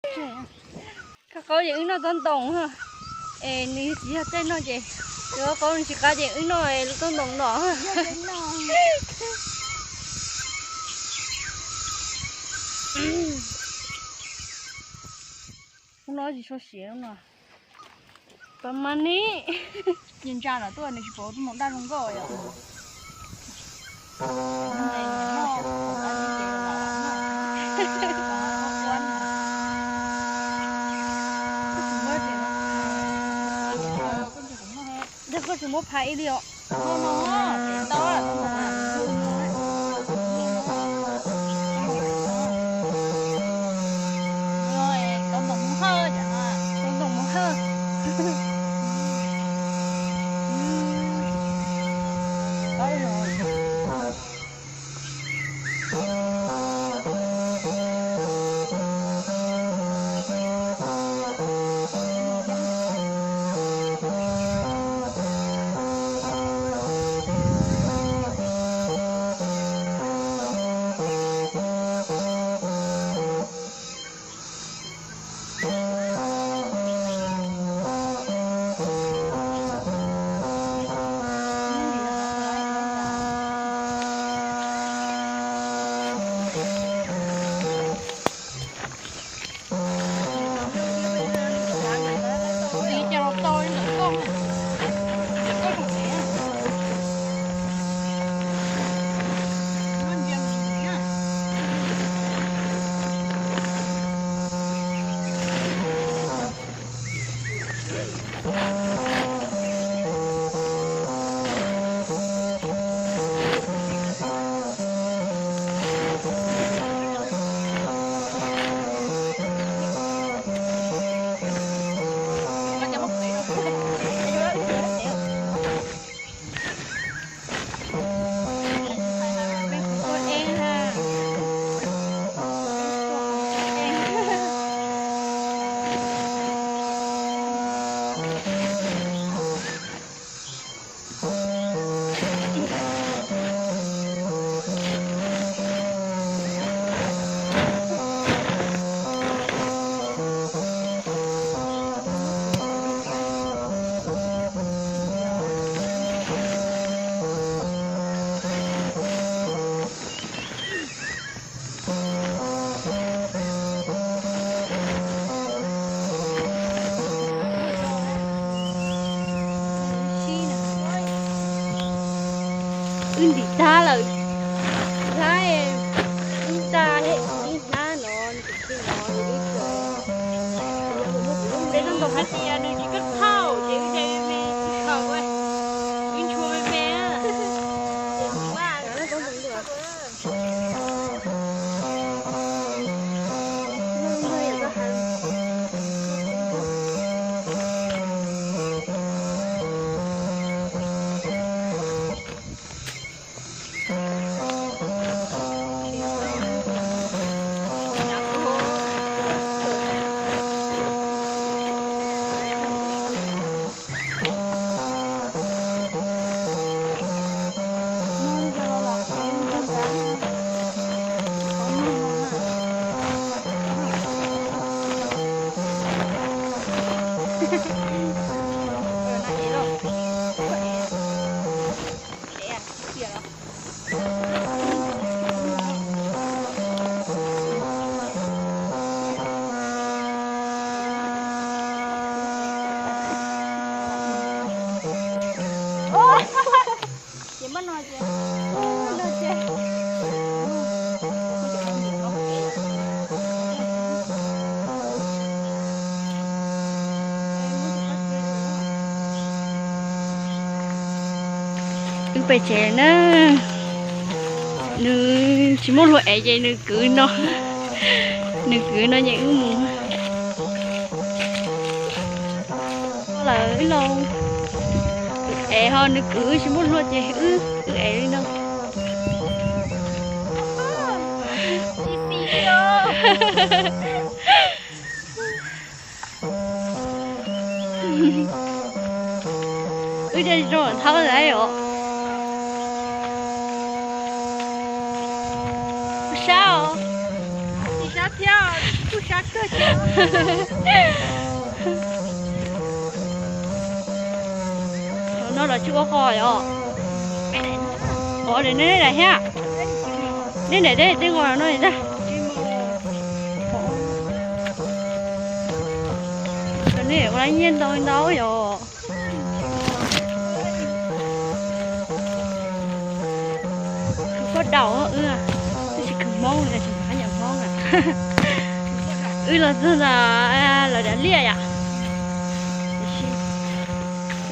Koj qaub ces wb noj tsob ntoo, es nws tsis yog txaij noj ces, nws qaub nws tsis qab ces wb noj tsob ntoo no. Hnub no tsis tshua siav no. Pas mas ni. Cia ntsa lawm tuaj nws tsis pom tus mus daj zoo nkauj yom. Yog koj tsis muab phav ib li os. Wb ntim tag lawm, hlab wb tag ib hnab no, tus kheej no wb tso. Peb tsob ntoo hais tias nws tsis kab thaum ces wb de me khaws, wb ntshua me me. Ces muab no ces, no ces. Wb pem tsev na, nws tsis muaj hlua ev ces nws kwv no, nws kwv no ces wb mus. Lawm wb los ev ho nws kwv tsis muaj hlua ces wb, wb ev li no. Wb cov zoo thaub lawm os. Kuj sab os. Tsis sab thiab, kuj sab kawg. Thaum no los tsis ua qos os. Ov, neb daim thiab. Neb daim deb tej nqos no ntag. Neb ua nyiaj ntau ntau yom. Khwv poj daum wb, wb tsis khwv Hmoob li, tsis khwv nyuam Hmoob na. Wb los txog ntawm lawv dav liaj yom.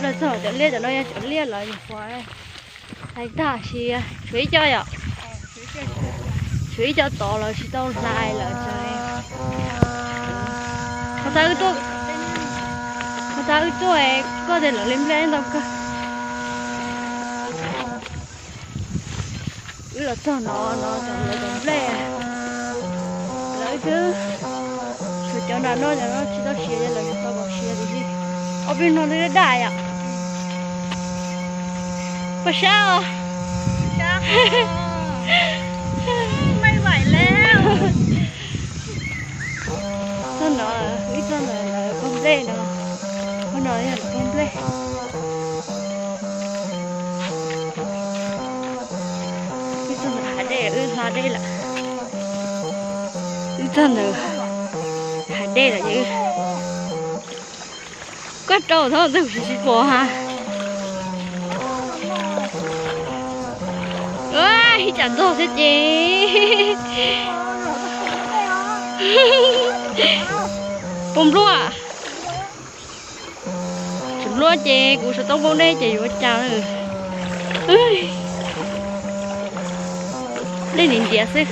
Los txog cov liaj, cov no yog cov liaj lawv nyuam qhuav hlais tag, sis tshuav ib co yom. Tshuav ib co tod lawv tsis tau hlais lawm. Qhov txhia wb tuaj, qhov txhia wb tuaj koj tias lawv li nplej ntau kawg. Wb los txog no, no cov lawv cov nplej, lawv twb, tshuav cov nram no, cov no tsis tau siav, lawv tsis tau kom siav tiam sis ob peb no twb daj yom. Puas sab os? Txog no, wb txog ntawm lawv pog nplej no, qhov no yog lawv pog nplej. Wb txog ntawm hav dej, wb hla dej lawm. Wb txog ntawm hav dej lawm. Koj rau thab ntawd kuv tsis pom ha. Ib tsam ntog thiab ces. Puas npluaj? Tsis npluaj ces kuv xov tooj poob dej ces yuav cas. Dej ntiav ntiav xwb.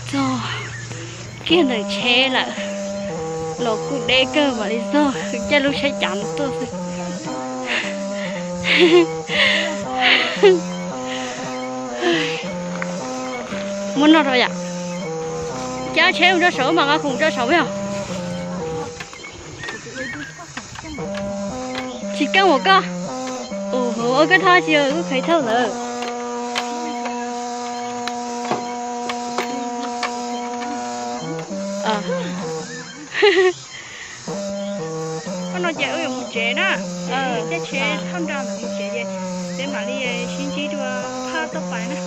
Txog kiag ntawm tsheb lawm, los kuj deb kawg mam li txog, caij lub tsheb cav no tuaj xwb. Muab noj rau yom. Cab tsheb mus rau saud mas nqa khoom rau saud yog. Tsis keej ua koj. Ua koj thaj tsis kuj kheev thauj ntawd. Koj no ces wb yuav mus tsev na. Caij tsheb thauj nra ntawd mus tsev ces peb mam li sib ntsib dua phaj toj pais na.